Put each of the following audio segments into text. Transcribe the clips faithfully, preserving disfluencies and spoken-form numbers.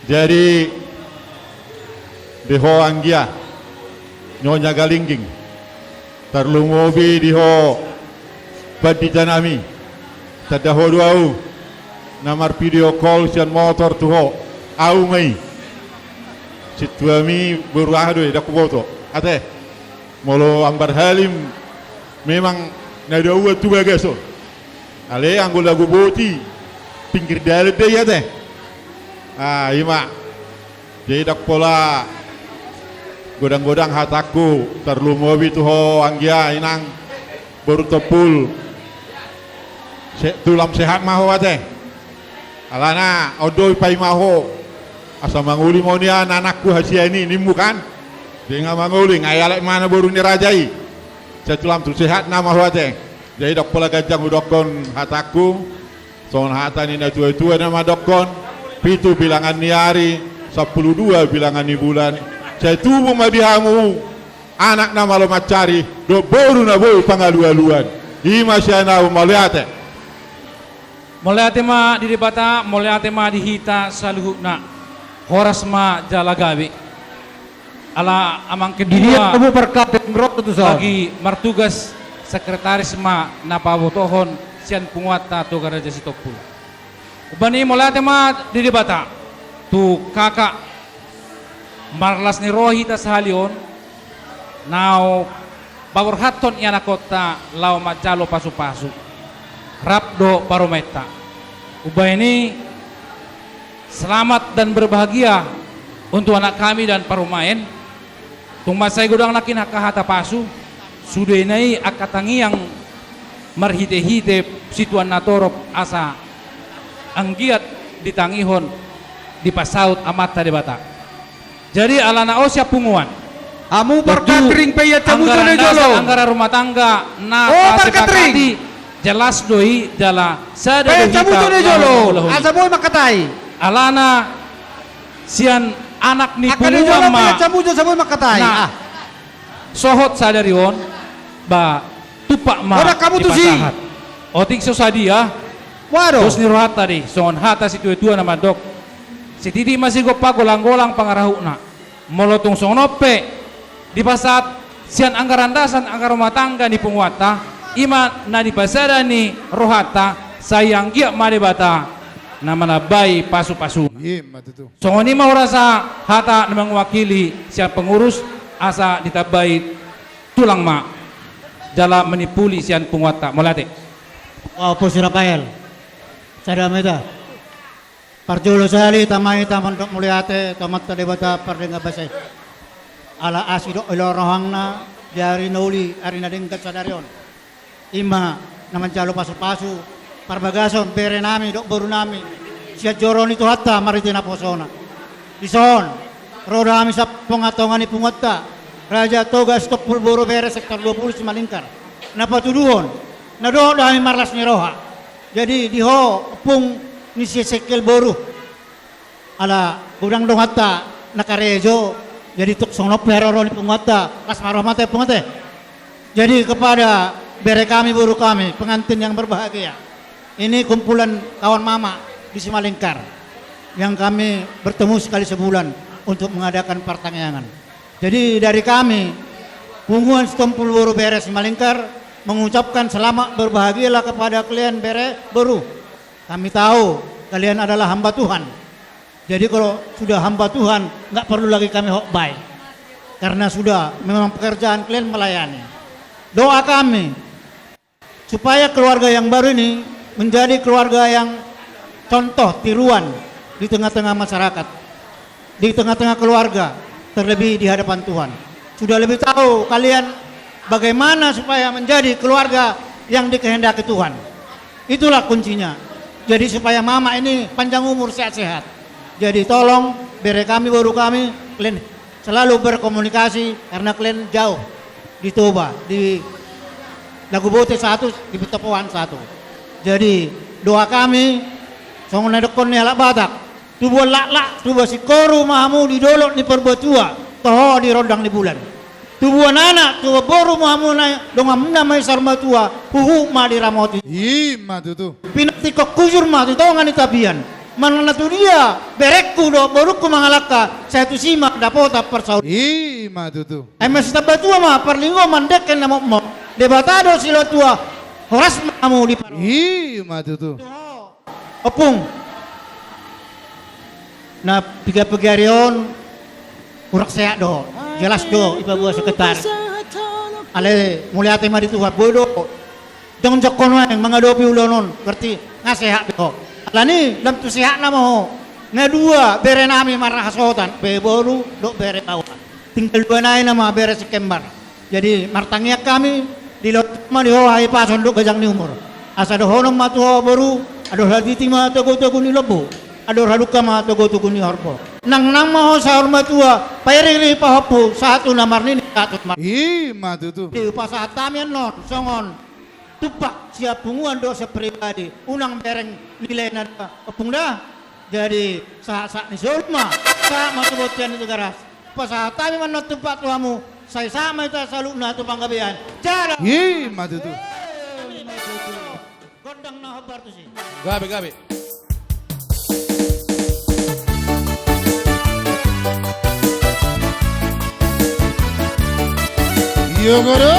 Jadi, di ho anggia, Nyonya Galingging, tarlumobi di ho pandita nami, tanda ho do ahu na mar-video call sian motor tu ho, ahu ma i. Sintuami boru aha do i, ndang huboto. Ate, molo Ambar Halim memang na daoa tu bagason. Alai anggo lagu boti, pinggir dalan do i ate. Ah, i ma. Jadi ndang pola godang-godang hatangku, tarlumobi tu ho anggia inang boru Tompul. Se-, tulang sehat ma ho ate. Alana on do i paima ho. Asa mangoli ma nian anakku hasian i nimmu kan. Jadi nga mangoli, nga ialek ma na boru ni raja i. Sai tulang tu sehat nama ho ate. Jadi ndang pola ganjang hudokkon hatangku. Songon hata ni na tua-tua na mandokkon, pitu bilangan ni ari, sampulu dua bilangan ni bulan. Sai tubu ma di hamu anak na malo mansari, dohot boru na boi pangalu-aluan. I ma sian ahu, mauliate. Mauliate ma di Debata, mauliate ma di hita saluhutna. Horas ma jala gabe. Ala amang ketua bagi martugas, sekretaris ma na pabotohon sian punguanta Toga Raja Sitompul. Umbahen i mauliate ma di Debata tu kakak marlas ni roha hita sahali on, na paborhathon ianakhonta laho manjalo pasu-pasu rap dohot parumaenta. Umbahen i, selamat dan berbahagia untuk anak kami dan parumaen. Tung mansai godang nangkin angka hata pasu, sudena i angka tangiang marhite-hite situan na torop asa anggiat ditangihon, dipasaut Amanta Debata. Jadi alana on sian punguan. Hamu parkatring pe ia camuto na jolo. Anggaran rumah tangga na pasepakati jelas do i jala sada do hita. Asa boi mangkatai. Alana sian anak ni punguan ma. Angka na jolo pe ia camuto, asa boi mangkatai. Nah, sohot sadari on, ba tumpak ma dipasahat. Otik so sadia, dos ni rohanta do i, songon hata situa-tua na mandok. Sititik ma sigompa, golang-golang pangarahutna. Molo tung songon on pe dipasahat sian anggaran dasar angka rumah tangga ni punguanta, i ma na dipasada ni rohanta, sai anggiat ma Debata na manambai pasu-pasuna. Songon i ma hurasa hata na mangwakili sian pengurus asa ditambai tulang ma jala manimpuli sian punguanta. Mauliate. Wah, Ompu si Rafael. Sada ma hita. Parjolo sahali tama hita mandok mauliate tu Amanta Debata pardenggan basa i. Ala asi dohot ilo rohangna di ari na uli, ari na denggan sadari on. I ma na manjalo pasu-pasu parbagason bere nami dohot boru nami sian joro ni Tuhanta marhite naposona. Dison ro do hami sian tonga-tonga ni punguanta Raja Toga Sitompul Boru Bere sektor dua puluh Simalingkar na patuduhon na dohot do hami marlas ni roha. Jadi di ho ompung ni si Esekiel boru. Ala godang donganta na karejo, jadi tung songon on pe haroro ni punguanta, las ma roha ma ate punguanta. Jadi kepada bere kami, boru kami, pengantin yang berbahagia, ini kumpulan kawan mama di Simalingkar yang kami bertemu sekali sebulan untuk mengadakan partangiangan. Jadi dari kami, Punguan Sitompul Boru Bere Simalingkar, mengucapkan selamat berbahagialah kepada kalian bere boru. Kami tahu kalian adalah hamba Tuhan. Jadi kalau sudah hamba Tuhan, nggak perlu lagi kami khotbah. Karena sudah memang pekerjaan kalian melayani. Doa kami supaya keluarga yang baru ini menjadi keluarga yang contoh, tiruan di tengah-tengah masyarakat, di tengah-tengah keluarga, terlebih di hadapan Tuhan. Sudah lebih tahu kalian bagaimana supaya menjadi keluarga yang dikehendaki Tuhan. Itulah kuncinya. Jadi supaya mama ini panjang umur, sehat-sehat. Jadi tolong bere kami, boru kami, kalian selalu berkomunikasi karena kalian jauh di Toba, di Laguboti satu, di Petopoan satu. Jadi doa kami, songon na didokkon ni halak Batak, tubuan laklak, tubuan singkoru ma hamu di dolok ni Purbatua, toho di rondang ni bulan. Tubuan anak, tubuan boru ma hamu, na donganmuna ma i saur matua, huhut ma diramoti. I ma tutu. Pinantikhon hujur ma tu tonga ni tapian. Manang na tudia berengku dohot borungku mangalangka, sai tusi ma dapotan parsaoran. I ma tutu. Ai masitambatua ma parlinggoman dengke na mokmok. Debata do silehon tua, horas ma hamu di parsaoran. I ma tutu. Ompung. Na piga-piga ari on, kurang sehat do. Jelas do, ipaboa sekretaris. Ale, mauliate ma di Tuhan, boi do. Jongjong ho nuaeng mangadopi ulaon on, berarti nga sehat do. Alani, lam tu sehat nama ho. Nga dua, bere nami marhasohotan, bere boru, dohot bere baoa. Tinggal dua nai nama bere si kembar. Jadi, martangiang hami, dilehon ma di ho hahipason dohot ganjang ni umur. Asa dohonon ma tu ho boru, andor hatiti ma togu-togu ni lombu, andor hadungka ma togu-togu ni horbo. Nang, nang ma ho saur matua, pairing-iring pahompu, sahat tu na marnini, sahat tu na mar- I ma tutu. Dipasahat hami annon, songon tumpak sian punguan dohot sian pribadi, unang bereng nilai na dua, ompung da. Jadi, sahat-sahat ni solu ma, sahat ma tu bontean ni Tigaras. Pasahat hami ma annon tumpak tu hamu, sai sahat ma hita saluhutna tu panggabean. Jala. I ma tutu. Gondang na hombar tusi. Gabe, gabe. Io, guru.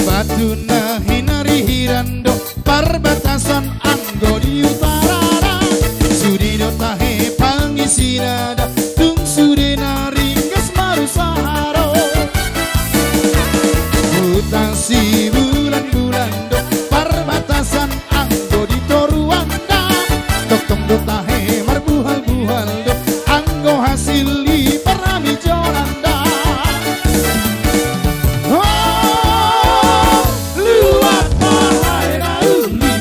Batu na hinarihiran do parbatasan anggo di utara. Sude do tahe pangisina da, tung sude na ringgas marusaha do. Huta Sibulan-bulan do parbatasan anggo di toruan da. Tongtong do tahe marbuhal-buhal do anggo hasil ni paramijonan da. Oh, luat ma hae na uli,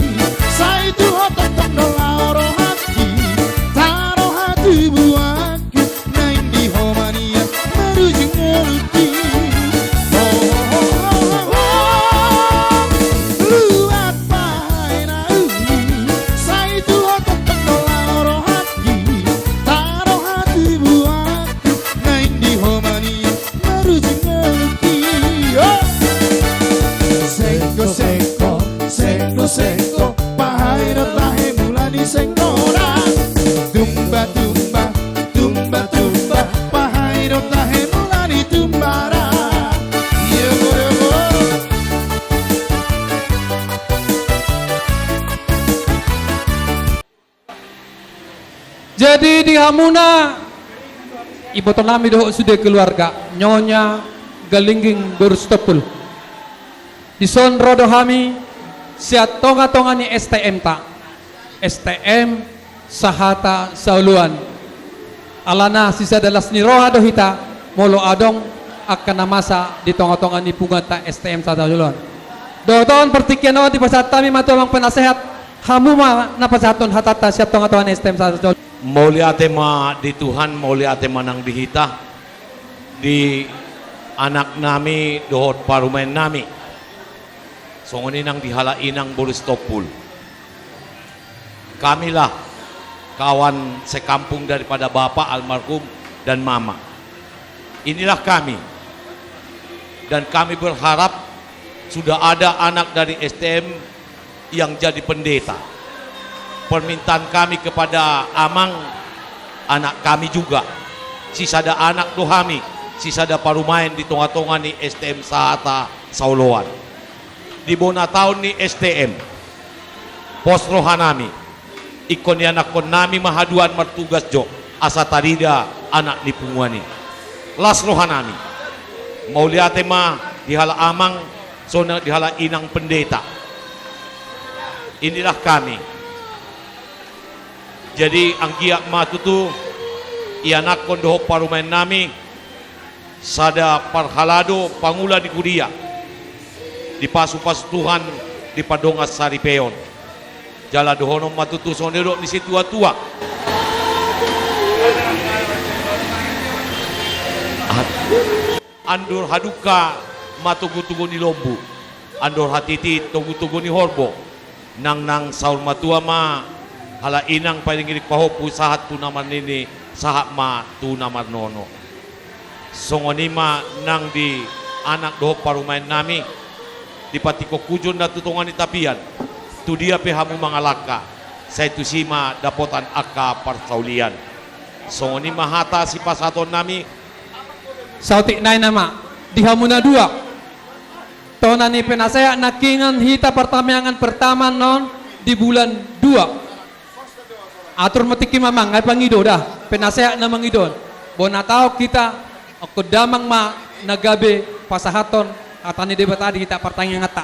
sai tu ho tongtong do laho rohangki, taro hatubuan. Naeng di ho ma nian marujung ngolungki. Ho, ho, ho, ho, ho. Luat ma hae na uli, sai tu ho tongtong do laho rohangki, taro hatubuanku. Naeng di ho ma nian marujung ngolungki. Ho. Sengko, sengko, sengko, sengko, pahae do tahe mula ni sengkona. Tumba, tumba, tumba, tumba, pahae do tahe mula ni tumbana. Io, io, io. Jadi di hamuna, iboto nami dohot sude keluarga, Nyonya Galingging boru Sitompul. Dison ro do hami sian tonga-tonga ni S T M ta, S T M Sahata Saoloan. Alana sisada las ni roha do hita, molo adong angka na masa di tonga-tonga ni punguanta S T M Sahata Saoloan. Dohot on, partingkian on dipasahat hami ma tu amang penasehat, hamu ma na pasahathon hatanta sian tonga-tonga ni S T M Sahata Saoloan. Mauliate ma di Tuhan, mauliate ma nang di hita, di anak nami dohot parumaen nami. Songon i nang di halak inang boru Sitompul. Kamilah kawan sekampung daripada bapak almarhum dan mama. Inilah kami. Dan kami berharap sudah ada anak dari S T M yang jadi pendeta. Permintaan kami kepada amang, anak kami juga. Sisada anak do hami, sisada parumaen di tonga-tonga ni S T M Sahata Saoloan. Di bona taon ni S T M, pos roha nami, ingkon ianakhon nami ma haduan martugas jo, asa tarida anak ni punguan i. Las roha nami. Mauliate ma di halak amang, songon di halak inang pendeta. Inilah kami. Jadi anggiat ma tutu ianakhon dohot parumaen nami, sada parhalado pangula ni huria, dipasu-pasu Tuhan, dipardongan saripeon. Jala dohonon ma tutu songon didok ni situa-tua. Andor hadungka ma togu-togu ni lombu, andor hatiti togu-togu ni horbo. Nang, nang saur matua ma halak inang pairing-iring pahompu sahat tu na marnini, sahat ma tu na marnono. Songon i ma nang di anak dohot parumaen nami, Dipatingkok hujur na tu tonga ni tapian, tu dia pe hamu mangalangka, sai tusi ma dapotan angka parsaulian. Songon i ma hata sipasahatonnami. Saotik nai nama, di hamu na dua. Tona ni penasehat nangkiningan hita partangiangan pertama on di bulan dua. Atur ma tingki amang, ai pangido da, penasehat na mangido. Bona taon hita, ingkon damang ma na gabe pasahathon hata ni Debata di hita partangianganta.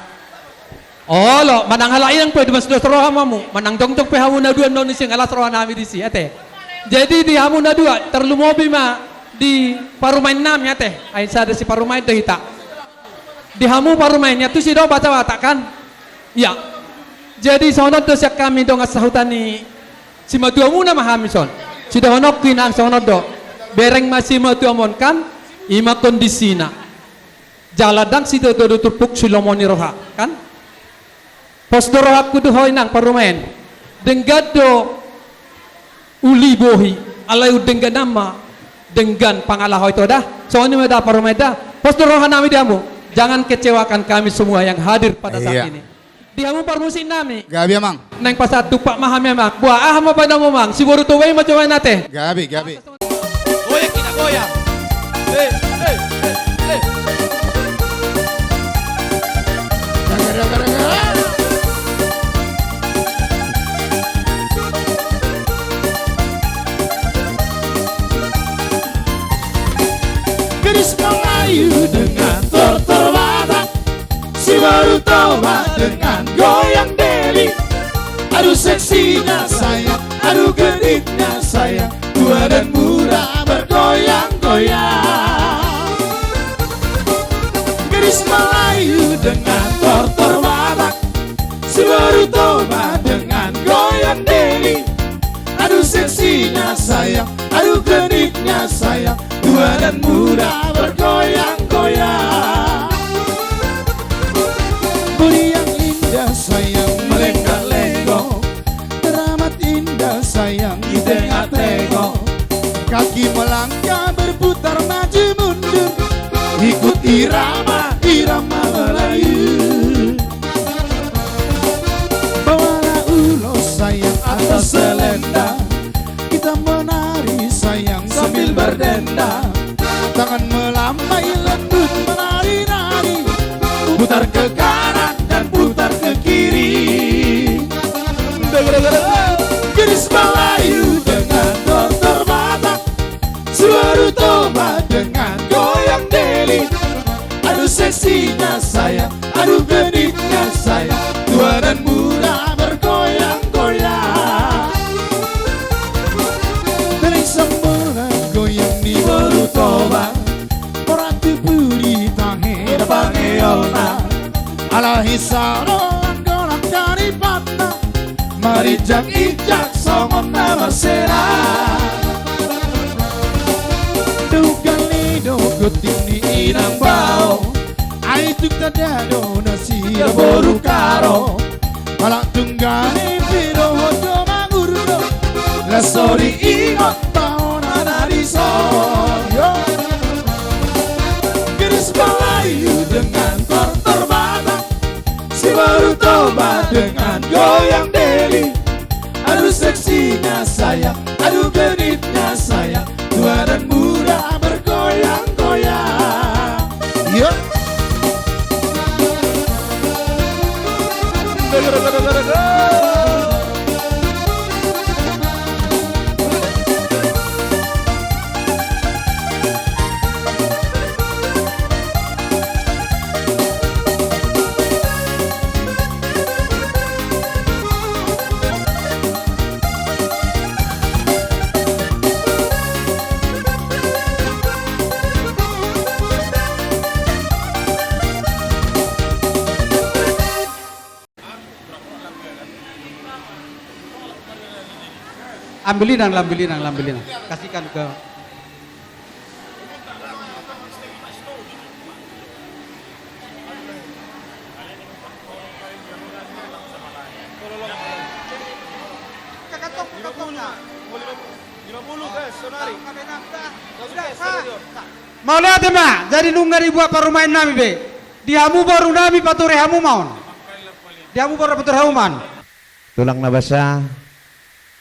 Olo, manang halak inang pe, dimas dos roha ma hamu, manang jongjong pe hamu na dua on, nunga las rohanami disi, ate. Jadi di hamu na dua, tarlumobi ma di parumaennami, ate. Ai sada siparumaen do hita. Di hamu parumaen, ia tusi do Batak-Batak kan? Ia. Jadi songon on do sian hami dongan sahuta ni simatuamuna ma hami son. Sidohononku inang songon on do. Bereng ma simatuam on kan, i ma kondisina. Jala ndang sitio do turpuk, silomo ni roha kan? Pos do rohangku tu ho inang parumaen. Denggan do uli bohi, alai umdengganan ma denggan pangalaho i, ito da. Songon i ma da parumaen da. Pos do rohanami di hamu. Jangan kecewakan kami semua yang hadir pada saat ini. Di hamu parmusiknami. Gabe amang. Naeng pasahat tumpak ma hami amang. Boha, aha ma paidaonmu amang? Siboru Toba i ma jolo, ate. Gabe, gabe. Goyang kita, goyang. Eh, eh, eh, eh. Gadis Melayu dengan tortor Batak, siboru Toba dengan goyang deli. Aduh seksinya sayang, aduh genitnya sayang, tua dan muda bergoyang-goyang. Gadis Melayu dengan tortor Batak, siboru Toba dengan goyang deli. Aduh seksinya sayang, aduh genitnya sayang, tua dan muda bergoyang-goyang. Bodi yang indah sayang melenggak-lenggok, teramat indah sayang di tengah tengok. Kaki melangkah berputar maju mundur, ikut irama, irama Melayu. Bawalah ulos sayang atas selendang, kita menari sayang sambil berdendang. Tangan melambai lembut menari-nari, putar ke kanan dan putar ke kiri. Gadis Melayu dengan tortor Batak, siboru Toba dengan goyang deli. Aduh seksinya sayang, aduh genitnya sayang, tua dan muda bergoyang-goyang. Deli semua goyang ni boru Toba, borat tu pudi tahe na pangeolna. Alai saro anggo na karibatna, marinjak-injak songon na marsera. Dunggal ni do gunting ni inang bao, ai tung tanda do nasida boru Karo. Pala tung gabe pe dohot do mangurdo, las sori ingot taon na dison. Gadis Melayu dengan tortor Batak, siboru Toba dengan goyang deli. Aduh seksinya sayang, aduh genitnya sayang, tua dan muda bergoyang-goyang. Yo. Ambil inang, ambil inang, ambil inang. Kasihkan ke Mauliate ma, jadi nunga dibuat parumaennami be. Di hamu boru nami, pature hamu ma on. Di hamu boru, pature hamu ma on. Tulang na basa,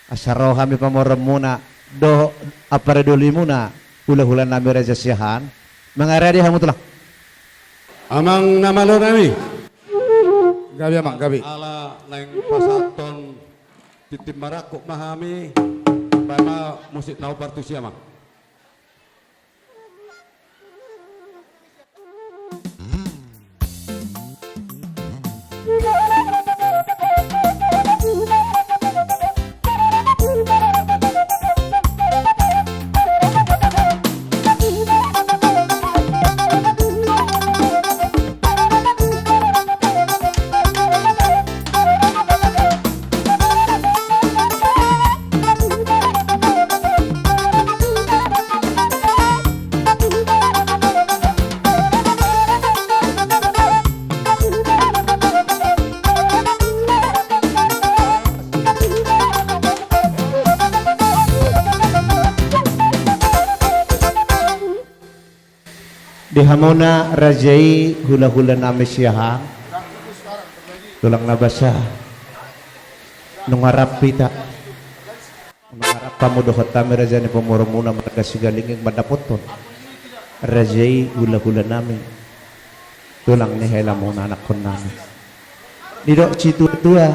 asa ro hami pamoruonmuna dohot ampara dolimuna, hulahula nami Raja Siahaan. Mangaradi hamu tulang. Amang na malo nami. Gabe amang, gabe. Ala naeng pasahathon tintin marangkup ma hami. Baen ma musik na hombar tusi amang. Di hamuna raja i, hulahula nami Siahaan, tulang na basa, nunga rap hita, nunga rap hamu dohot hami raja ni pamoruonmuna marga Sigalingging mandapothon raja i, hulahula nami, tulang ni helamuna, anakkon nami. Didok situatua,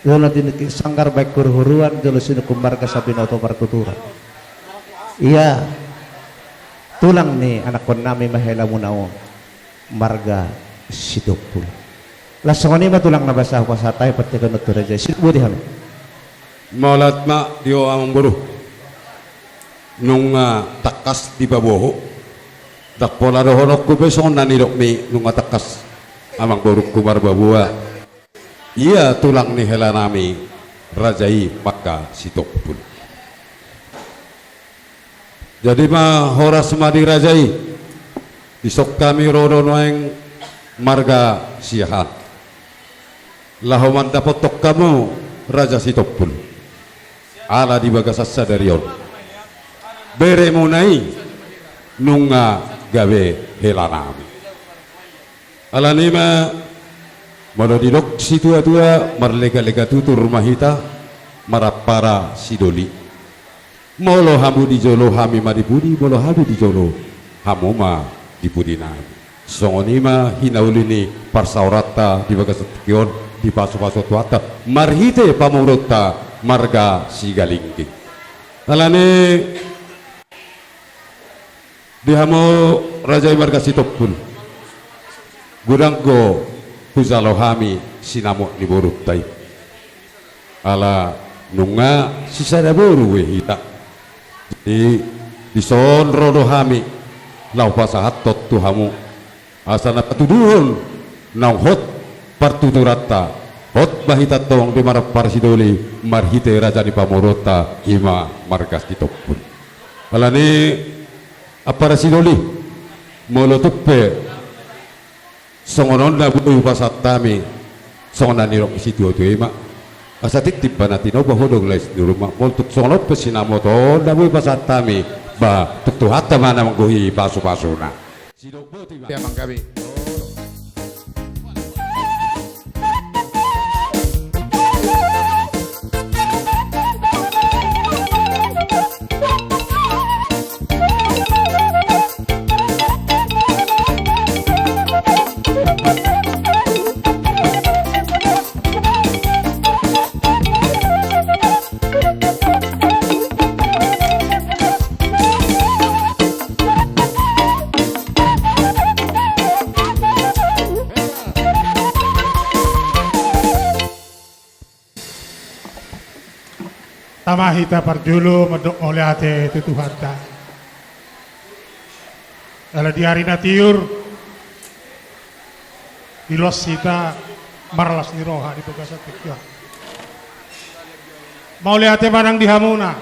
jolo tinungkik sanggar baen huruhuruan, jolo sinungkun marga sai binoto partuturan. Ia tulang ni anakkon nami ma helamuna on, marga Sitompul. Laos songon i ma tulang na basa, hupasahat hami partingkian on tu raja i. Sidok boti hami. Mauliate ma di ho amangboru. Nunga tangkas dipaboa ho. Ndang pola dohononku pe songon na nidokmi, nunga tangkas amangborungku marpaboa. Ia tulang ni helanami raja i marga Sitompul. Jadi ma horas ma di raja i. Dison hami ro do nuaeng marga Siahaan laho mandapothon hamu raja Sitompul. Ala di bagasan sadari on beremuna i nunga gabe helanami. Alani ma, molo didok situatua, marlegalega tutur ma hita marampara sidoli. Molo hamu di jolo, hami ma di pudi, molo hami di jolo, hamu ma di pudinami. Songon i ma hinauli ni parsaoranta di bagasan tingki on, dipasupasu Tuhanta marhite pamoruonta marga Sigalingging. Alani, di hamu raja i marga Sitompul, godang do hujalo hami sinamot ni borunta i. Ala nunga sisada boru be hita. Jadi dison ro do hami laho pasahathon tu hamu asa na patuduhon naung hot partuturanta, hot ma hita tong di marampara sidoli marhite raja ni pamoruonta i ma marga Sitompul. Alani ampara sidoli, molo tung pe songon on na boi hupasahat hami, songon na nidok ni situatua i ma, asa tintin ma na tinopa, hodong laos ni ruma. Molo tung songon on pe sinamot on na boi hupasahat hami, ba tung Tuhanta ma na manggohi pasupasuna. Sidok boti ma. Ia manggabe. Tama hita parjolo mandok mauliate tu Tuhanta. Ala di ari na tiur, dilos hita marlas ni roha di bagasan tingki on. Mauliate ma nang di hamuna,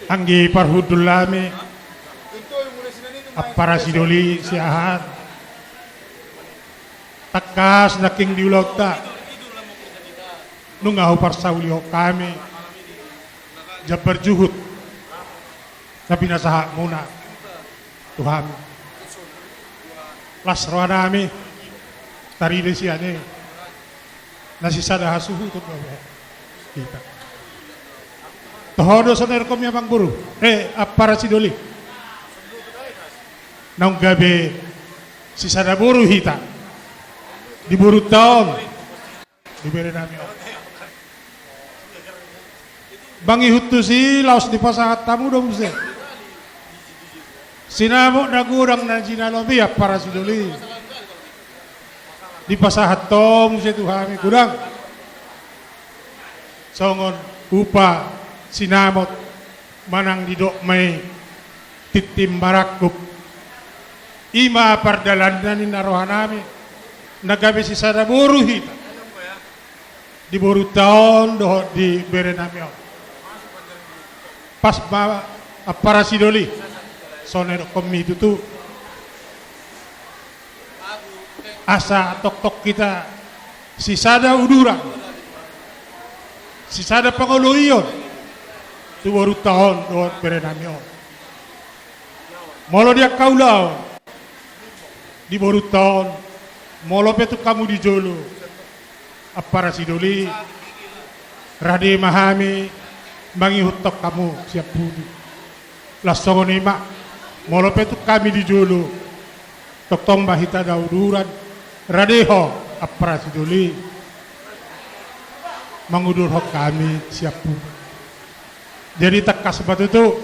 anggi parhundul nami, ampara sidoli Siahaan. Tangkas nangkin di ulaonta nunga huparsaulihon hami jambar juhut na pinasahatmuna tu hami. Las rohanami tarida sian i na sisada hasuhuton do hita. Toho do songon i, amangboru, eh, ampara sidoli. Naung gabe sisada boru hita di borunta on, di berenami on. Mangihut tusi, laos dipasahat hamu do muse sinamot na godang na jinalop i, ampara sidoli. Dipasahat ho muse tu hami godang songon upa sinamot manang didok ma i tintin marangkup. I ma pardalanna ninna rohanami na gabe sisada boru hita di borunta on dohot di berenami on. Pas ma, ampara sidoli, songon na nidokkonmi tutu. Asa tongtong hita sisada uduran, sisada pangoloion tu borunta on dohot berenami on. Molo di angka ulaon di borunta on, molo pe tung hamu di jolo, ampara sidoli, rade ma hami mangihuthon hamu sian pudi. Laos songon i ma, molo pe tung hami di jolo, tongtong ma hita da uduran, rade ho, ampara sidoli, mangudurhon hami sian pudi. Jadi tangkas ma tutu,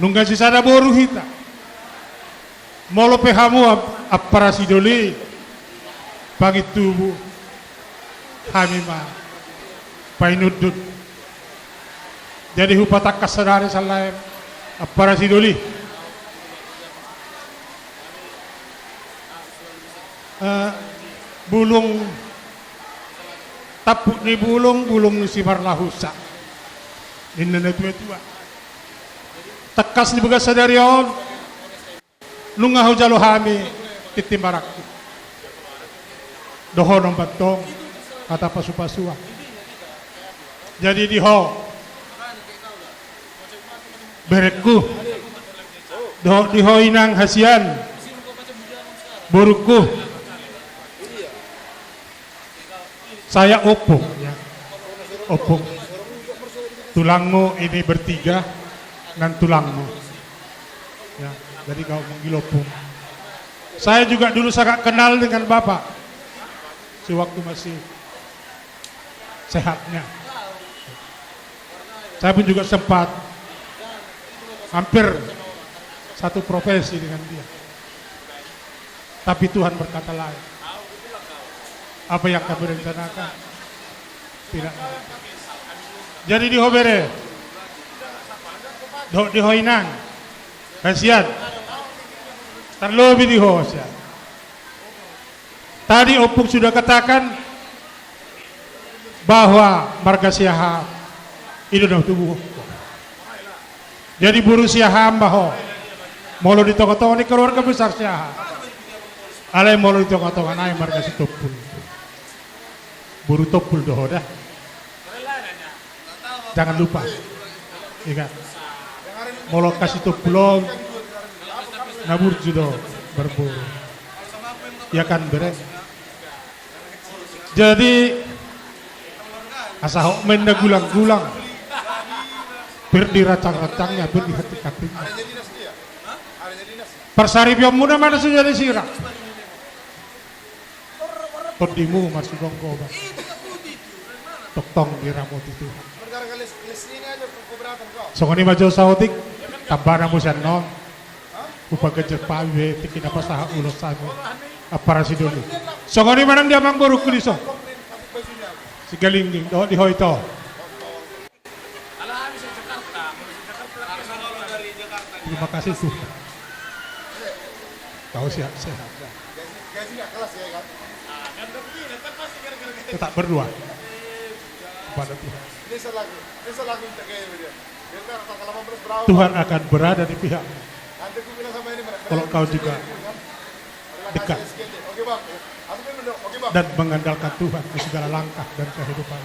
nunga sisada boru hita. Molo pe hamu, am-, ampara sidoli, pangintubu, hami ma painundun. Jadi hupatangkas sadari sian lae, ampara sidoli. Eh, bulung, tampuk ni bulung, bulung ni simarlahusa, ninna na tuatua. Tangkas di bagasan sadari on, nunga hujalo hami tintin marangkup dohot dohonon bantong, hata pasupasuan. Jadi di ho, berengku, dohot di ho inang hasian, borungku, saya ompung, ya. Ompung. Tulangmu ini bertiga, nantulangmu. Ya, jadi kau manggil ompung. Saya juga dulu sangat kenal dengan bapak. Sewaktu masih sehatnya. Saya pun juga sempat hampir satu profesi dengan dia. Tapi Tuhan berkata lain. Apa yang kami rencanakan, tidak. Jadi di ho bere, dohot di ho inang hasian, tarlobi di ho hasian. Tadi ompung sudah katakan bahwa marga Siahaan i do na tubu ho. Jadi boru Siahaan ma ho. Molo di tongatonga ni keluarga besar Siahaan. Alai molo di tongatonga nai marga Sitompul, boru Tompul do ho da. Jangan lupa. Iya kan? Molo angka Sitompul on na burju do marboru. Iya kan, bere? Jadi asa hot ma inna gulang-gulang, pir di rancang-rancangnya, pir di hatik-hatiknya. Parsaripeonmuna ma na so jadi sirang. Tondimu marsigomgoman. Tongtong diramoti Tuhan. Songon i ma jo saotik, tambana muse annon. Hupaganjang hami be tingki na pasahat ulos hami, ampara sidoli. Songon i ma nang di amangborungku dison. Sigalingging dohot di ho ito. Terima kasih Tuhan. Kau sehat-sehat. Tetap berdoa kepada Tuhan. Tuhan akan berada di pihak. Kalau kau juga dekat dan mengandalkan Tuhan di segala langkah dan kehidupan.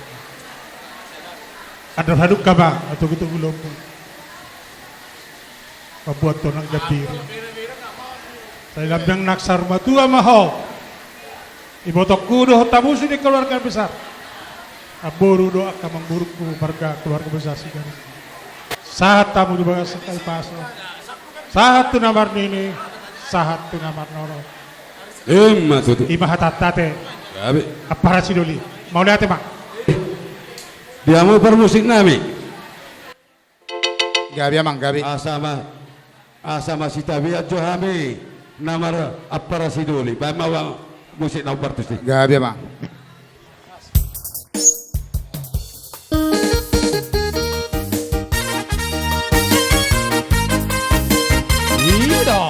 Andor hamu ma, atau gitu belum. Pembuat tonang jabir. Sai lambang naksar matua ma ho. Ibotongku dohot tamusu ni keluarga besar. Amangboru dohot angka amangborungku marga keluarga besar Sigaring. Sahat hamu di bagasan hahipason. Sahat tu na marnini, sahat tu na marnono. Ima tutu. Ima hatanta ate. Gabe. Ampara Sidoli. Mauliate ma. Di hamu parmusik nami. Gabe amang, gabe. Asa ma, asa ma sitabian jo hami na mar Ampara Sidoli. Baen ma uang musik na umpartus i. Gabe amang. Ido.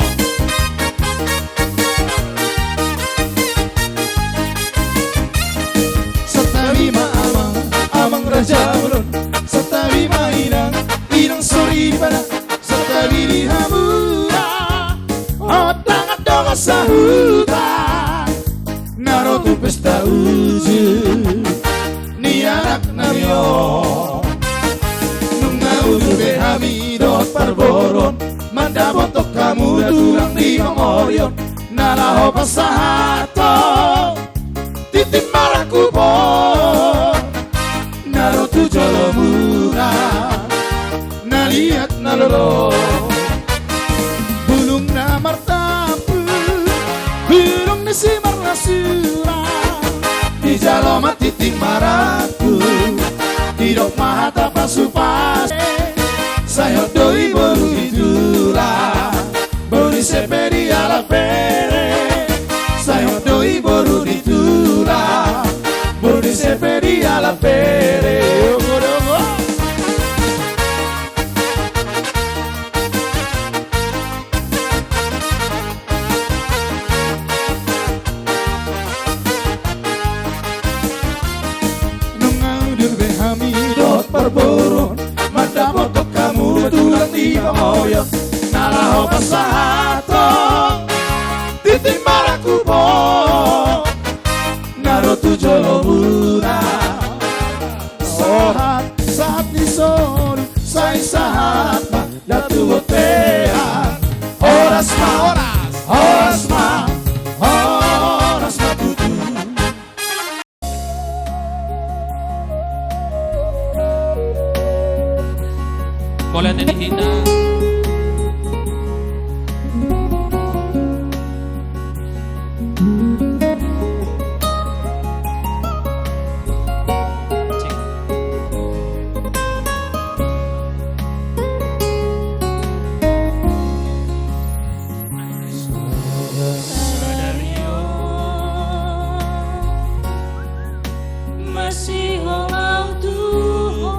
Santabi ma amang, amang raja bolon. Santabi ma inang, inang soripada. Santabi di hamuna, ondangan dongan sahuta. Na ro tu pesta uju ni anak nami on. Nunga udur be hami dohot parboruon, mandapothon hamu da tulang di pangorion. Na laho pasahathon tintin marangkup on, na ro tu jolomuna, na liat na lolo. Bulung na martampuk, bulung ni simarnasulang. Dijalo ma tintin marangkup, didok ma hata pasupasu. Sai hot do i boru ni tulang, boru ni Sepe di Alap Bere. Sai hot do i boru ni tulang, boru ni Sepe di Alap Bere. Ogo, ogo. Nunga udur be hami dohot parboruon, mandapothon hamu da tulang di pangorion. Na laho pasahathon tintin marangkup on, na ro tu jolomuna. Sahat, sahat ni solu, sai sahat ma da tu bontean. Horas ma, horas, horas ma, horas ma tutu. Boleh tadi kita. Masihol au tu ho.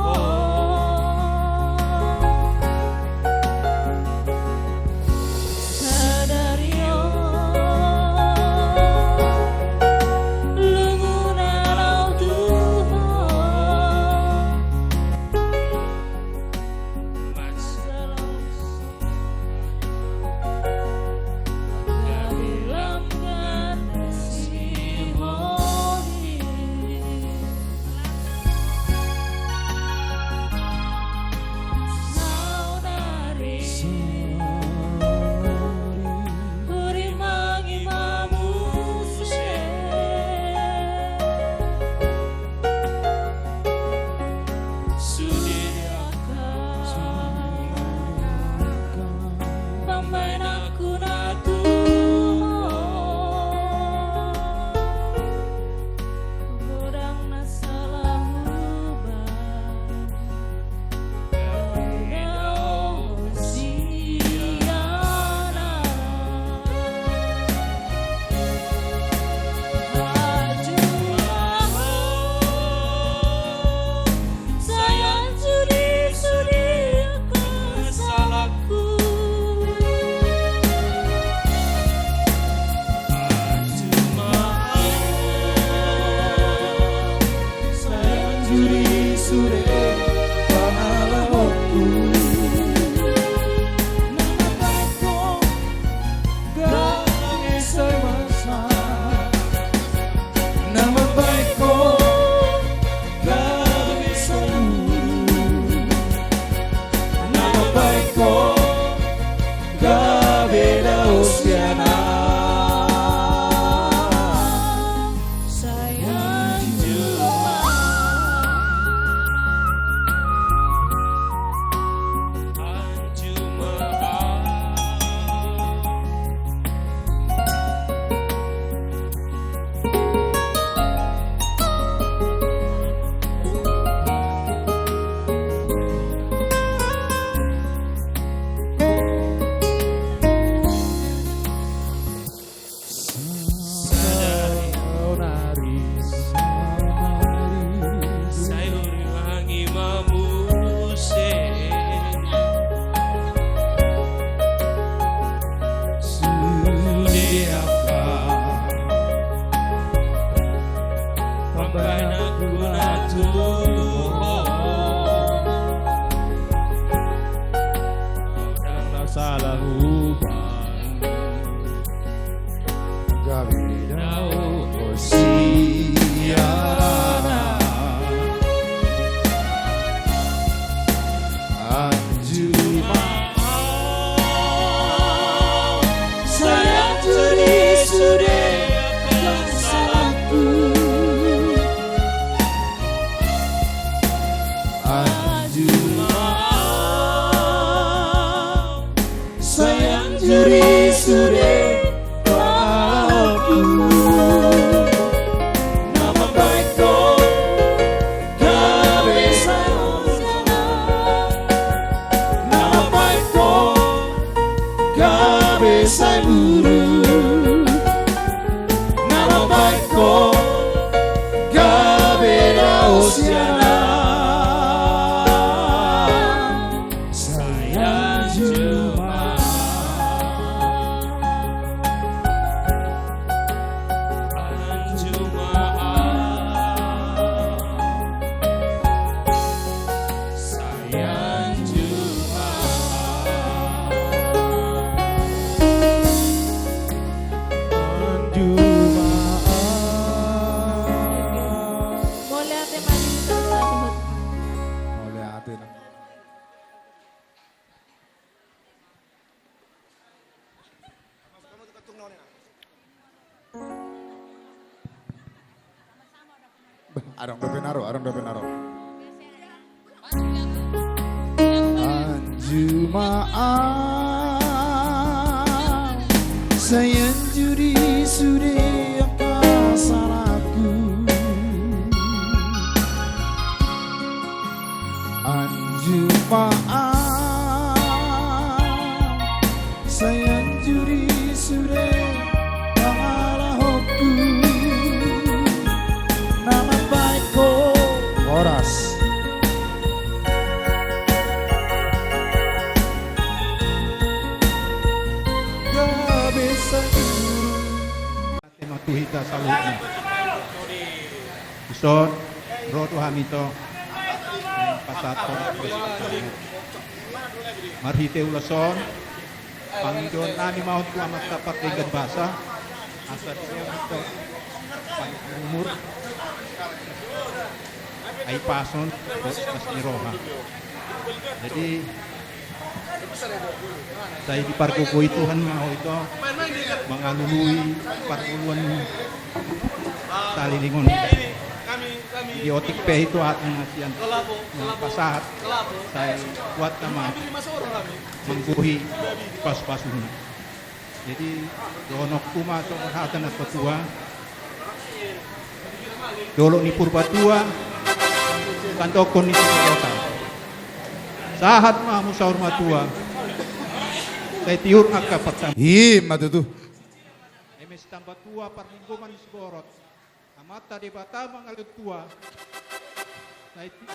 Aiko gabe na hosiana. Sai anju ma. Anju ma. Sai anju ma. Anju ma. Mauliate ma di hita saluhutna. Mauliate na. Bah, adong dope na ro, adong dope na ro. Anju ma au, sai anju di sude angka salangku. Anju ma au, sai anju di sude pangalahonku. Na mambahen ho. Horas. Gabe sangurung. Mauliate ma tu hita saluhutna. Dison, ro do hami tu pasahathon. Marhite ulos on, pangidoan nami ma on tu Amanta Pardenggan Basa, asa dilehon do panjang umur, hahipason, dohot las ni roha. Jadi, sai dipargogoi Tuhan ma ho ito, mangalului parngoluan saleleng on. Di otik pe ito atas nasian na pasahat, sai buat ma manggohi pasu-pasuna. Jadi, dohononku ma songon hata na patua. Dolok ni Purbatua, tandohon ni Siborot. Sahat ma hamu saur matua. Sai tiur angka partam. I ma tutu. Eme sitamba tua parlinggoman ni Siborot. Amanta Debata mangalehon tua. Sai ti-,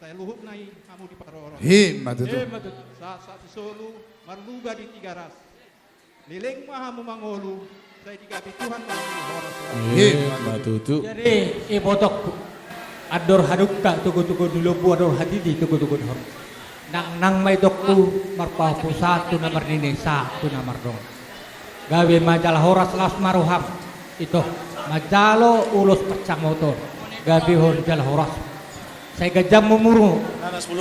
sai luhut na i hamu diparorot. I ma tutu. I ma tutu. Sahat-sahat ni solu, marluga di Tigaras. Leleng ma hamu mangolu, sai digabe Tuhan ma hamu horas. I ma tutu. Jadi, ibotongku, andor hadungka togu-togu ni lombu, andor hatiti togu-togu ni horbo. Nang, nang ma itongku, marpahompu sahat tu na marnini, sahat tu na mardongan. Gabe ma jala horas, las ma roham. Ito, manjalo ulos pansamotan. Gabe ho jala horas. Sai ganjang ma umurmu,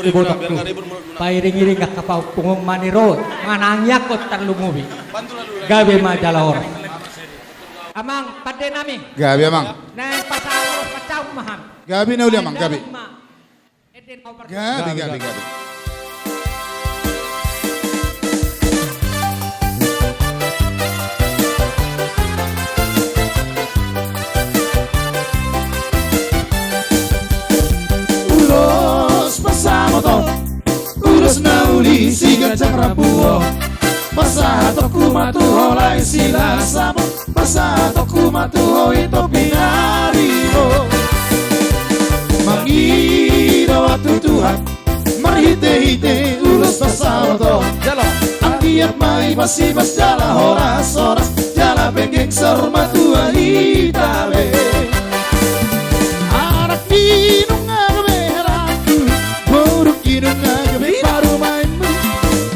ibotongku. Pairing-iring angka pahompu, manirot, manangiangkon tarlumobi. Gabe ma jala horas. Amang, pande nami. Gabe, Amang. Naeng pasahat ulos pansamotan ma hami. Gabe na uli, Amang, gabe. Gabe, gabe, gabe. Ulos pansamotan, ulos na uli siganjang rambu on. Pasahatonku ma tu ho lae Silasamon. Pasahatonku ma tu ho ito pinaribot. Mangido ahu tu Tuhan, marhite-hite ulos pansamotan on. Jalo. Anggiat ma ibas-ibas jala horas-horas, jala penggeng saur matua hita be. Anak ni nunga gabe heranmu, boru ni nunga gabe parumaenmu.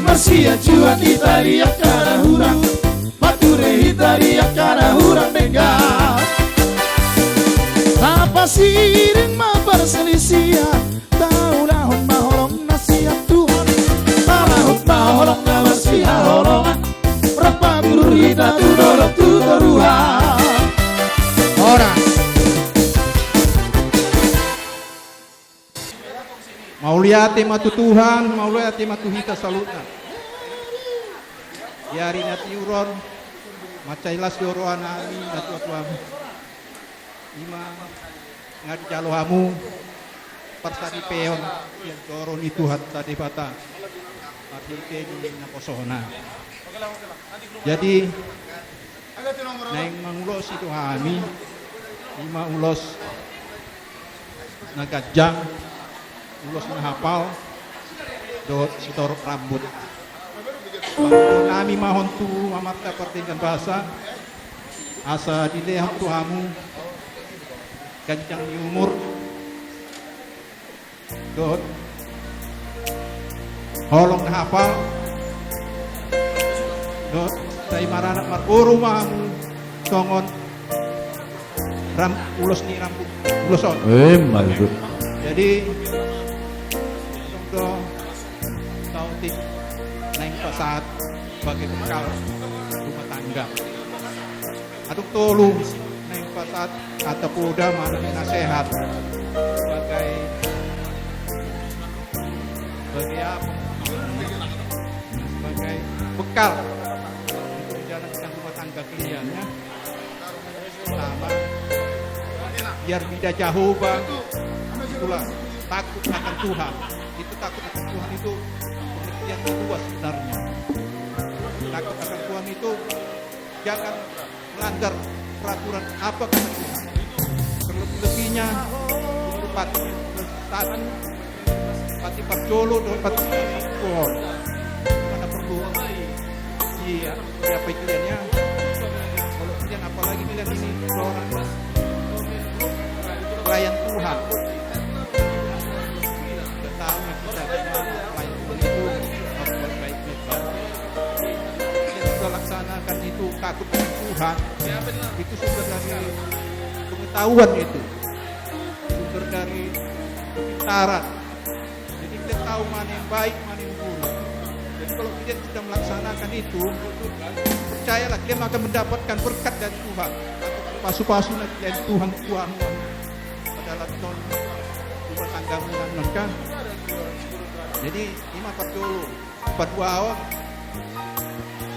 Marsianjuan hita di angka na hurang. Marture hita di angka na hurang denggan. Tapasiring ma parsalisian, taulahon ma holong na sian Tuhan. Taulahon ma holong na marsihaholongan. Rap paburur hita tu dolok tu toruan. Horas. Mauliate ma tu Tuhan, mauliate ma tu hita saluhutna. Di ari na tiur on, mansai las do roha nami natua-tuamu. Ima nga dijalo hamu parsaripeon sian joro ni Tuhanta Debata. Marhite di naposona. Jadi, Naeng mangulosi do hami, ima ulos na ganjang, ulos na hapal, dohot sitorop rambut. Pangidoan nami ma on tu Amanta Pardenggan Basa, asa dilehon tu hamu ganjang ni umur, dohot holong na hapal, dohot sai maranak marboru ma hamu songon ram-, ulos ni rambut, ulos on. Ima tutu. Jadi, songon do saotik naeng pasahat sebagai bekal rumah tangga. Adong tolu naeng pasahat hata poda manang nasehat sebagai, sebagai apa? Sebagai bekal untuk menjalankan rumah tangga kalian, ya. Pertama, biar bida Jahowa, itulah takut akan Tuhan. Itu takut akan Tuhan itu pengertian kedua sebenarnya. Takut akan Tuhan itu jangan melanggar peraturan apa kata Tuhan. Terlebih-lebihnya di tempat satu, pati parjolo, dohot pati parjolo. Mana perlu, iya, siapa ikliannya? Kalau iklian, apalagi iklian ini seorang pelayan Tuhan. Kita tahu kita pelayan Tuhan itu harus berbaik-baik. Yang kita laksanakan itu takut akan Tuhan, itu sumber dari pengetahuan itu, sumber dari kepintaran. Jadi kita tahu mana yang baik, mana yang buruk. Jadi kalau kita sudah melaksanakan itu, percayalah kita akan mendapatkan berkat dari Tuhan. Pasu-pasu dari Tuhan, Tuhan pada laton rumah tanggamu, kan? Jadi ima parjolo. Paduahon,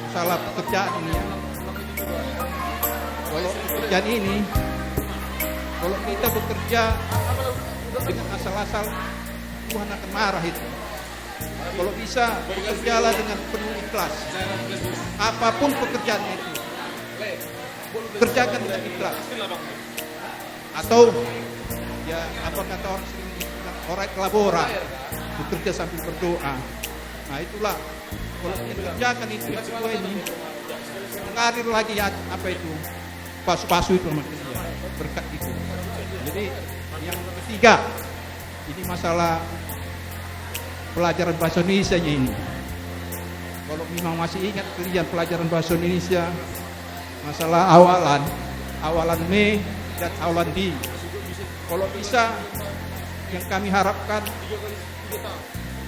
masalah pekerjaan ini, ya. Kalau pekerjaan ini, kalau kita bekerja dengan asal-asal, Tuhan akan marah itu. Kalau bisa, bekerjalah dengan penuh ikhlas. Apapun pekerjaan itu, kerjakan dengan ikhlas. Atau, ya, apa kata orang sering bilang, ora et labora, bekerja sambil berdoa. Nah, itulah, kalau kita kerjakan itu, yang kedua ini, mengalir lagi, ya, apa itu, pasu-pasu itu sama dia, berkat itu. Jadi, yang ketiga, ini masalah pelajaran bahasa Indonesia ini. Kalau memang masih ingat kalian pelajaran bahasa Indonesia, masalah awalan, awalan me dan awalan di. Kalau bisa, yang kami harapkan,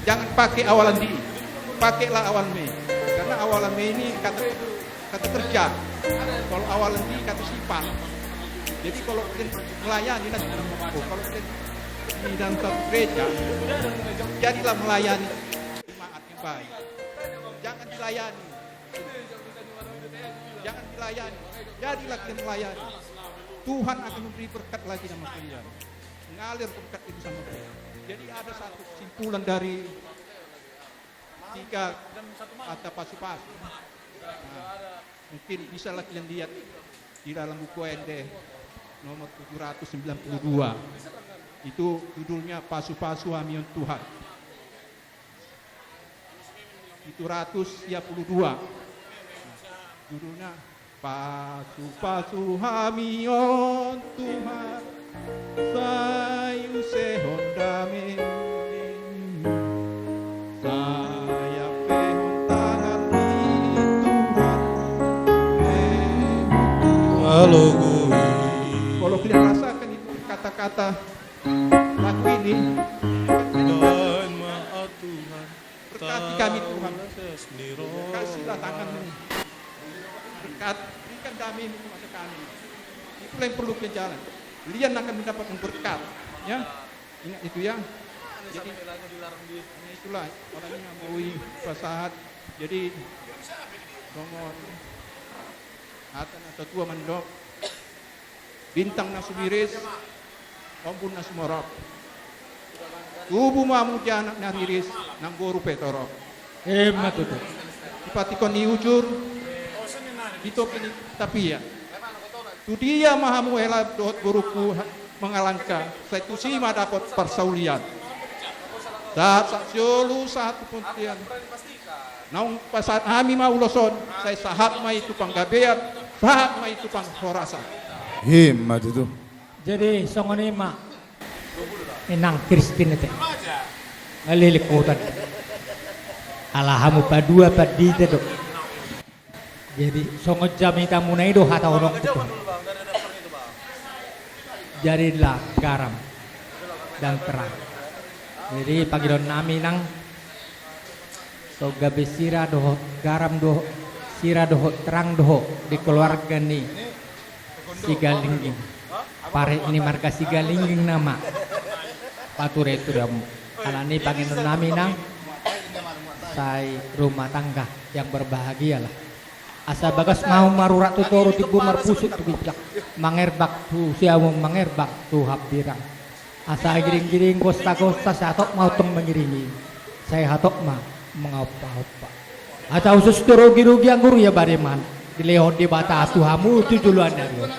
jangan pakai awalan di, pakailah awalan me. Karena awalan me ini kata, kata kerja. Kalau awalan di, kata sifat. Jadi kalau kita melayani, nanti, oh, kalau kita di dalam satu gereja, jadilah melayani jemaat yang baik. Jangan dilayani. Jangan dilayani. Jadilah kita melayani. Tuhan akan memberi berkat lagi sama kalian. Mengalir berkat itu sama kalian. Jadi ada satu kesimpulan dari tiga kata pasu-pasu. Nah, mungkin bisa lah kalian lihat di dalam buku Ende nomor tujuh ratus sembilan puluh dua. Itu judulnya Pasu-pasu Hami on Tuhan. Tujuh ratus tiga puluh dua. Judulnya Pasu-pasu hami on Tuhan, sai usehon dame, sai ampehon tangan ni Tuhan. Kalau kalian rasakan itu kata-kata lagu ini, Tuhan, maaf Tuhan. Berkati kami, Tuhan. Kasihlah tangan-Mu. Berkat, berikan damai-Mu kepada kami. Itulah yang perlu kita jalan. Kalian akan mendapatkan berkat. Ya. Ingat itu, ya. Jadi, itulah orang yang mau pasahat. Jadi, nomor, hata na satua mandok. Bintang na sumiris, ombun na sumorop. Tubu ma hamu di anak na riris, nang boru pe torop. Ima tutu. Sipatikon ni ujur, di topi ni Tapia. Tudia ma hamu hela dohot borungku mangalangka, sai tusi ma dapot parsaulian. Sahat sahat siolu, sahat tu bontean. Naung pasahat hami ma ulos on, sai sahat ma i tu panggabean, sahat ma i tu panghorasan. Ima tutu. Jadi songon i ma, Inang Kristin ate. Ngalilingkutan. Ala hamu padua pandita do. Jadi songon jamitamuna i do hatahononku tu. Jadilah garam dan terang. Jadi pangidoannami, Inang, so gabe sira dohot garam dohot, sira dohot terang dohot di keluarga ni Sigalingging. Pare ni marga Sigalingging nama. Pature-ture hamu. Alani pangidoannami, Inang, sai rumah tangga yang berbahagialah. Asa bagas ma hamu marurat tu toru, timbo marpusuk tu ginjang, mangerbak tu siamun, mangerbak tu hambirang. Asa giring-giring, gosta-gosta, sai hatop ma untong mangiringi, sai hatop ma mangompa-ompa. Asa hushus tu rugi-rugi anggur ia pareman, dilehon Debata tu hamu tu joloan ni ari on.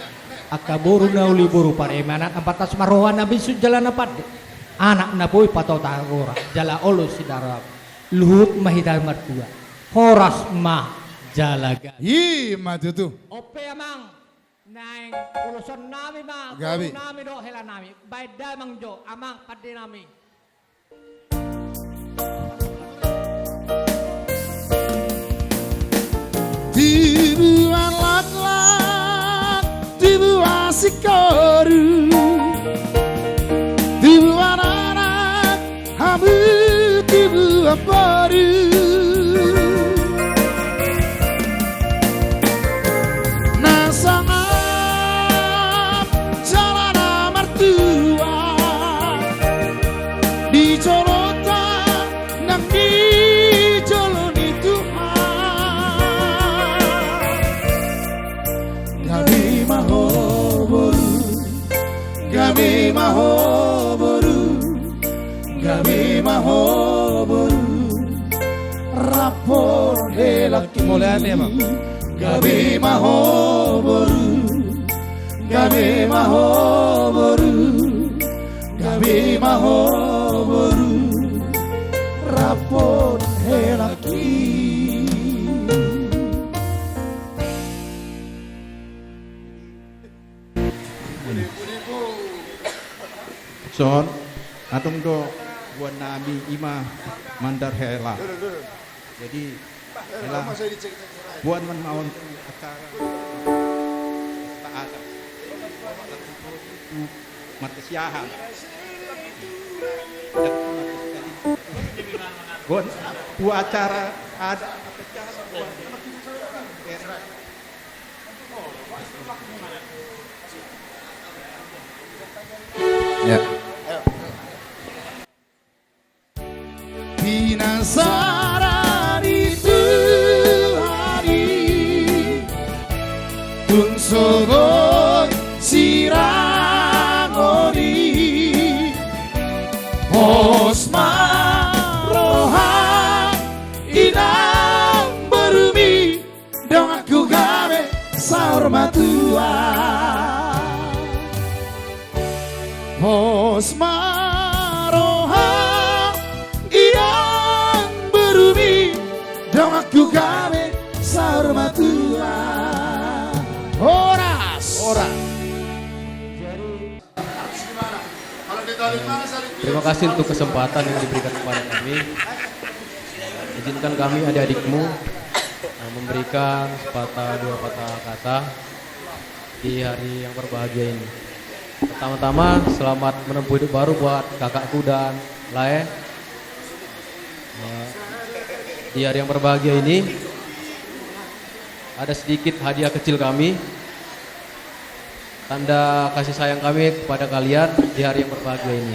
Angka boru na uli, boru pareman, ampantas ma roha na bisuk jala na pande, anak na boi patotak gora, jala olo sidara. Luhut ma hita martua, horas ma jala gabe. Ima tutu. Onpe, Amang, naeng ulosonnami ma, gabe, borunami dohot helanami. Baen damang jo, Amang, pandenami. Tibuan laklak, tibuan singkoru, tibuan anak, hamu tibuan boru. Na songon jala na martua di jolonta nang di jolo ni Tuhan. Gabe ma ho boru, gabe ma ho boru, gabe ma ho boru, rap dohot helangki. Gabe ma ho boru, gabe ma ho boru, gabe ma ho boru, rap dohot helangki. Son, adong do boanami, ima mandar hela. Jadi hela, boan ma on tu acara adat. Marga Siahaan. Boan tu acara adat. Ya. Pinasaran i Tuhan i, tung sogot sirangon i, pos ma roha inang borumi, donganku gabe saur matua. Pos ma roha inang borumi, donganku gabe saur matua. Horas. Horas. Terima kasih untuk kesempatan yang diberikan kepada kami. Izinkan kami, adik-adikmu, eh, memberikan sepatah dua patah kata di hari yang berbahagia ini. Pertama-tama, selamat menempuh hidup baru buat kakakku dan Lae. Eh, di hari yang berbahagia ini, ada sedikit hadiah kecil kami. Tanda kasih sayang kami kepada kalian di hari yang berbahagia ini.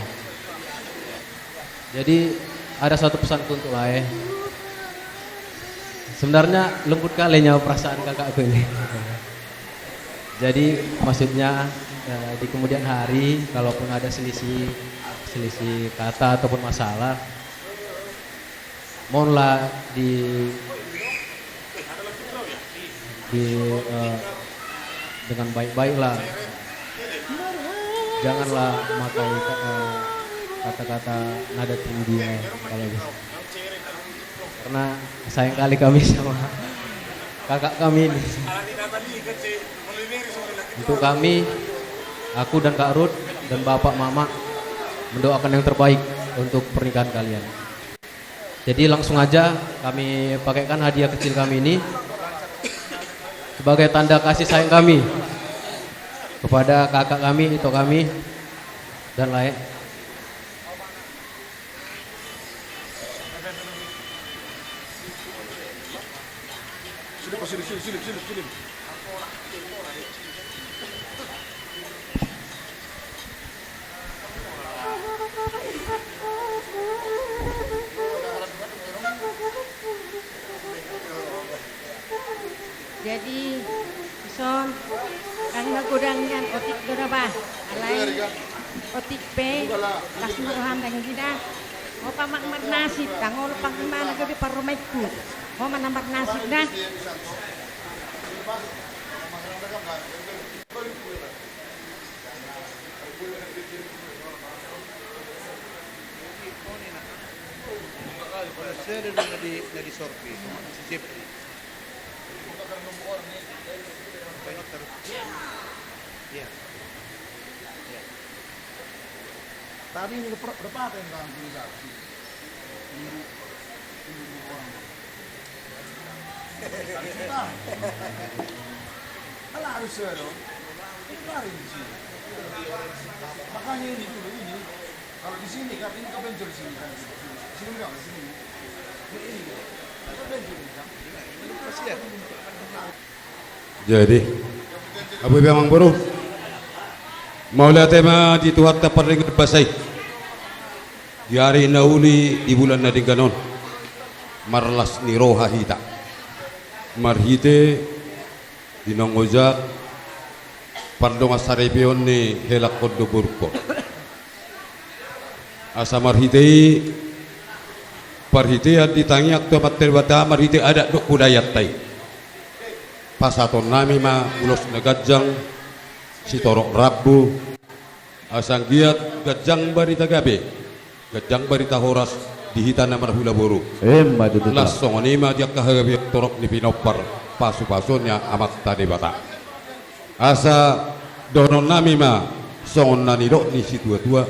Jadi, ada satu pesanku untuk Lae. Sebenarnya lembut kali nyawa perasaan kakakku ini. Jadi, maksudnya, eh, di kemudian hari, kalaupun ada selisih, selisih kata ataupun masalah, mohonlah di, Di, eh, dengan baik-baiklah. Janganlah memakai, eh, kata-kata nada tinggi, ya, kalau bisa. Karena sayang kali kami sama kakak kami ini. Untuk kami, aku dan Kak Ruth dan bapak mama mendoakan yang terbaik untuk pernikahan kalian. Jadi langsung aja kami pakaikan hadiah kecil kami ini sebagai tanda kasih sayang kami kepada kakak kami, ito kami, dan lae. Jadi, dison, ndang na godang nian otik do na bah. Alai otik pe, las ma roham dang i da. Ho pe amang marnasib, ndang olo pe amang na gabe parromaenku. Ho ma na marnasib da. Sada do na di, na di sorpi, si Jepri. Iya. Iya. Tadi ini dapat, dapat yang kan tulis aku. Ini, ini orang. Nah, kan harus ya dong. Itu lari di sini. Makanya ini dulu ini. Kalau di sini kan, ini kan benjol di sini kan. Sini enggak, di sini. Ini, ini. Ada benjol ini kan. Jadi, abu ibu amang boru, mauliate ma di Tuhanta pardenggan basa i. Di ari na uli, di bulan na denggan on, marlas ni roha hita marhite di nongojak pardongan saripeon ni helakkon dohot borungkon. Asa marhite i, parhitean di tangiang tu Amanta Debata marhite adat dohot budayanta i, pasahatonnami ma ulos na ganjang, sitorop rambu, asa anggiat ganjang barita gabe, ganjang barita horas di hita na marhula boru. Emma tutu. Laos songon i ma di angka hagabeon torop ni pinompar pasupasuon ni Amanta Debata. Asa dohononnami ma songon na nidok ni situatua: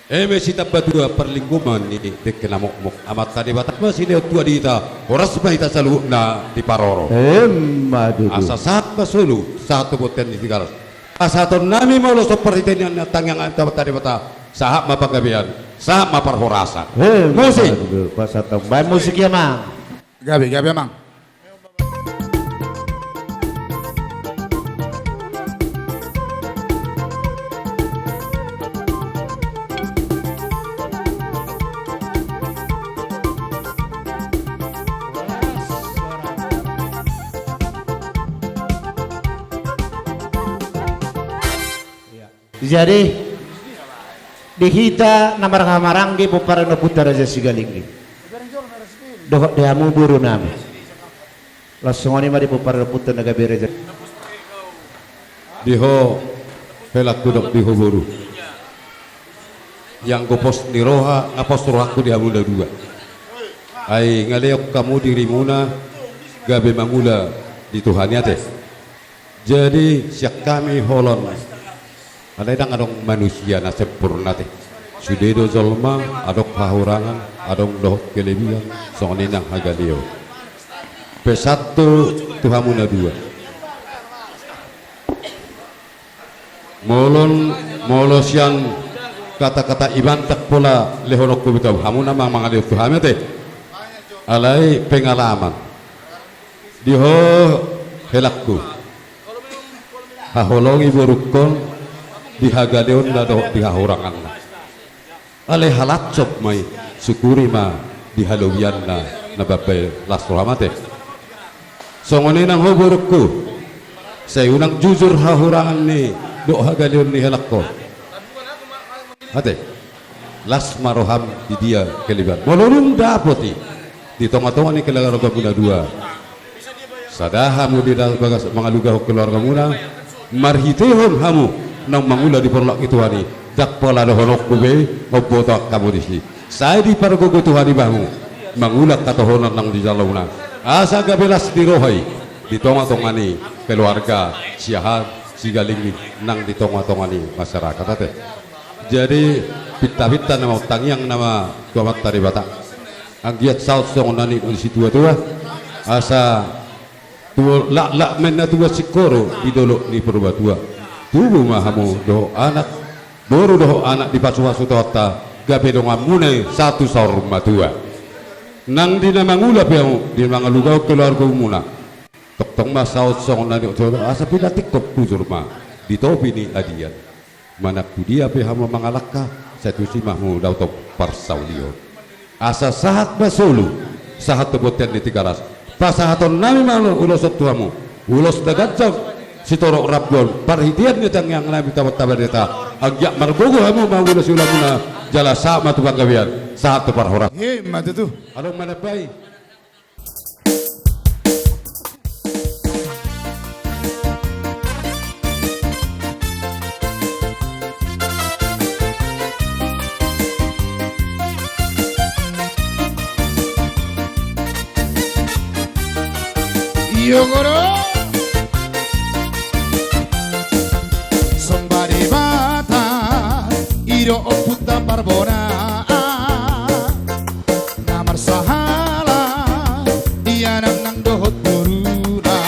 Eme sitambatua parlinggoman ni dengke na mokmok, Amanta Debata ma silehon tua di hita, horas ma hita saluhutna diparorot. Emma tutu. Asa sahat ma solu, sahat tu bontean ni Sigaras. Pasahatonnami ma ulos on parhitean ni tangiang ni Amanta Debata, sahat ma panggabean, sahat ma parhorasan. Emma tutu. Musik. Pasahaton. Baen musik i, amang. Gabe, gabe, amang. Jadi, di hita na marhahamaranggi pomparan ni ompunta Raja Sigalinggi dohot di hamu borunami, laos songon i ma di pomparan ni ompunta na gabe raja. Di ho helakku dohot di ho boru, ianggo pos ni roha, nga pos rohangku di hamu na dua. Ai nga lehon hamu dirimuna gabe mangula di Tuhan i ate. Jadi sian hami holan, alai ndang adong manusia na sempurna ate. Sude do jolma, adong hahurangan, adong dohot kelebihan, songon i nang hagaleon. Pesan tu, tu hamu na dua. Molo, molo sian kata-kata i ma ndang pola lehononku be tu hamu, hamu na mangalehon tu hami ate. Alai pengalaman. Di ho helakku, haholongi borungkon di hagaleonna dohot di hahuranganna. Alai halansop ma i, sukuri ma di halobianna na bambae las roham ate. Songon i nang ho borungku, sai unang jujur hahurangan ni dohot hagaleon ni helakkon ate. Las ma roham di dia kelebihan. Molo dung dapot i di tonga-tonga ni keluargamu na dua, Sada hamu di da-, bagas mangalugahon keluargamuna, marhitehon hamu naung mangula di porlak ni Tuhan i, ndang pola dohononku be, mamboto angka hamu disi. Sai dipargogo Tuhan i bamu, mangula hatohonan naung dijalouna. Asa gabe las ni roha i, di tongatonga ni keluarga Siahaan Sigalingging nang di tongatonga ni masyarakat ate. Jadi, pintapinta nama tangiang nama tu Amanta Debata. Anggiat saut songon na nidok ni situatua. Asa tubu laklak ma inna tubu singkoru di dolok ni Purbatua. Tubu ma hamu dohot anak, boru dohot anak dipasupasu Tuhanta, gabe donganmuna i sahat tu saur matua. Nang di na mangula pe hamu, di na mangalugahon keluargamuna. Tongtong ma saut songon na nidok, asa pinatingkop hujur ma di topi ni adian. Manang tu dia pe hamu mangalangka, sai tusi ma hamu dapoton parsaulian. Asa sahat ma solu, sahat tu bontean ni Tigaras. Pasahatonnami ma ulos on tu hamu, ulos na ganjang, sitorop rambu on, parhitean ni tangiangnami tu Amanta Debata. Anggiat margogo hamu mangulosi ulaonmuna, jala sahat ma tu panggabean, sahat tu parhorasan. Ima tutu. Adong ma na baen. Iyo, guru. Somba Debata, i do Ompunta Parbonaan. Na marsahala di anak nang dohot boruna.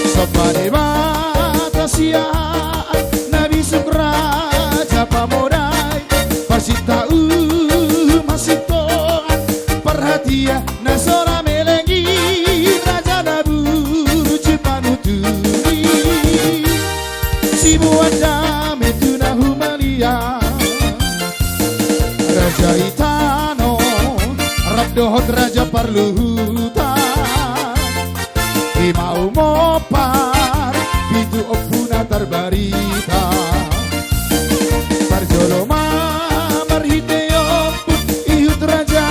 Somba Debata Siahaan na bisuk raja pamodai, parsinta uhum hasintongan, parhatian na so ra meleng i, raja na burju panuturi. Siboan dame tu na humaliang, raja i tano rap dohot raja parluhutan. Ima umompar pitu ompu na tarbarita. Parjolo ma marhite ompun ihut raja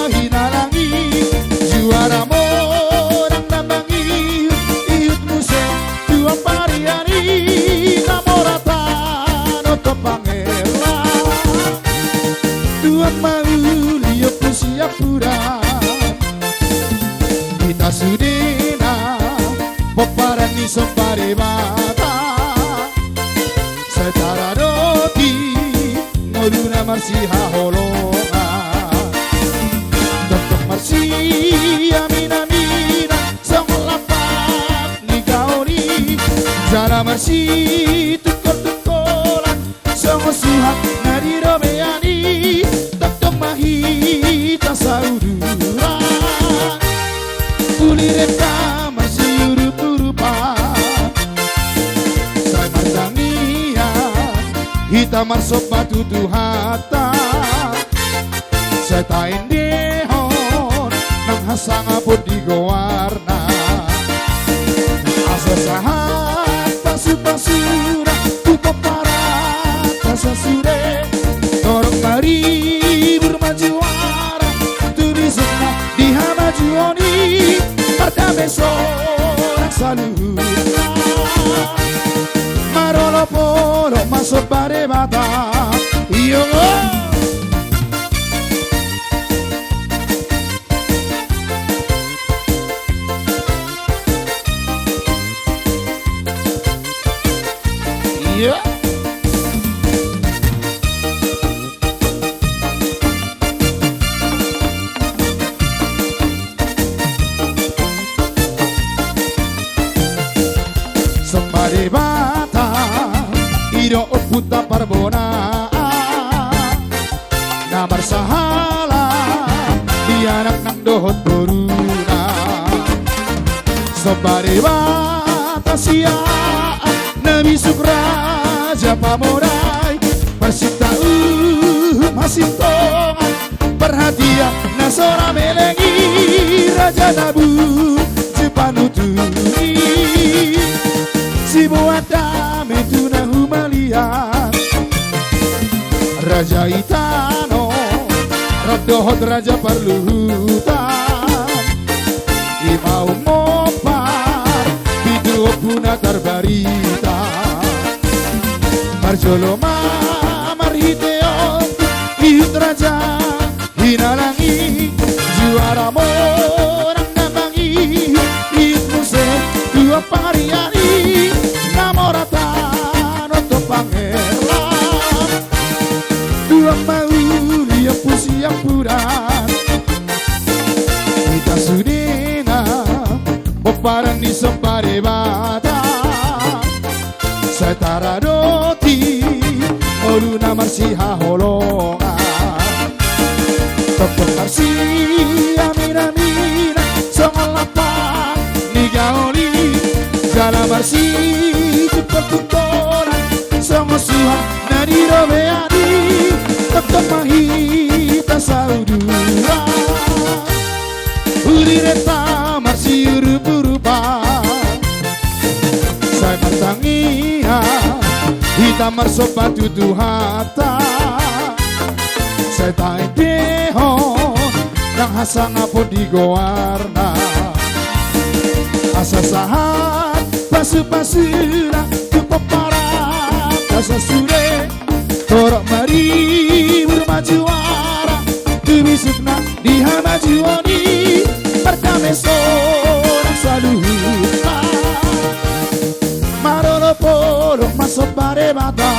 hinalangi, juara monang na mangihut ihut muse, tuan parian i na mora tano tompang hela. Tuan mauli ompu siampudan, hita sudena pomparan ni Somba Debata. Sai taradoti ngoluna marsihaholongan, tongtong marsiaminaminan songon lampak ni gaol i, jala marsitungkoltungkolan songon suhat na di robean i. Tongtong ma hita sauduran, uli renta marsiurupurupan. Sai martangiang hita marsomba tu Tuhanta, sai taendehon nang hasangapon di goarna. Asa sahat pasupasuna tu pomparan na sasude, torop maribur ma juara tu bisukna di hamajuon i, mardame sonang saluhutna. Marolopolop ma Somba Debata. Iyo. Iya. Somba Debata, i do Ompunta Parbonaan, na marsahala di anak nang dohot boruna. Somba Debata Siahaan na bisuk raja pamodai, parsinta uhum hasintongan, parhatian na so ra meleng i, raja na burju panuturi. Siboan dame tu na humaliang, raja i tano rap dohot raja parluhutan. I Mau mompar pitu ompu na tarbarita. Parjolo ma marhite on ihut raja hinalangi, juara monang na mangihut ihut muse, dua pariani na mora tano tu pangeran. Dua mauli ompu siampudan. Hita sudena pomparan ni somba Debata. Sai taradoti ngolu na marsihaholongan. Tongtong marsiaminaminan songon lampang ni gaoli. Jala marsitungkoltungkolan songon suhat na nirobean i. Tongtong ma hita sauduran. Uli renta marsiurupurupan. Sai martangiang hita marsomba tu Tuhanta. Sai taendehon nang hasangapon di goarna. Asa sahat pasupasuna tu pomparan, asa sude torop maribur ma juara tu bisukna di hamajuon i. Pardame sonang saluhutna. Marolopolop ma somba Debata.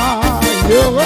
Yo.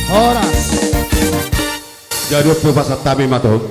Horas. Jadi, pasahat hami ma tu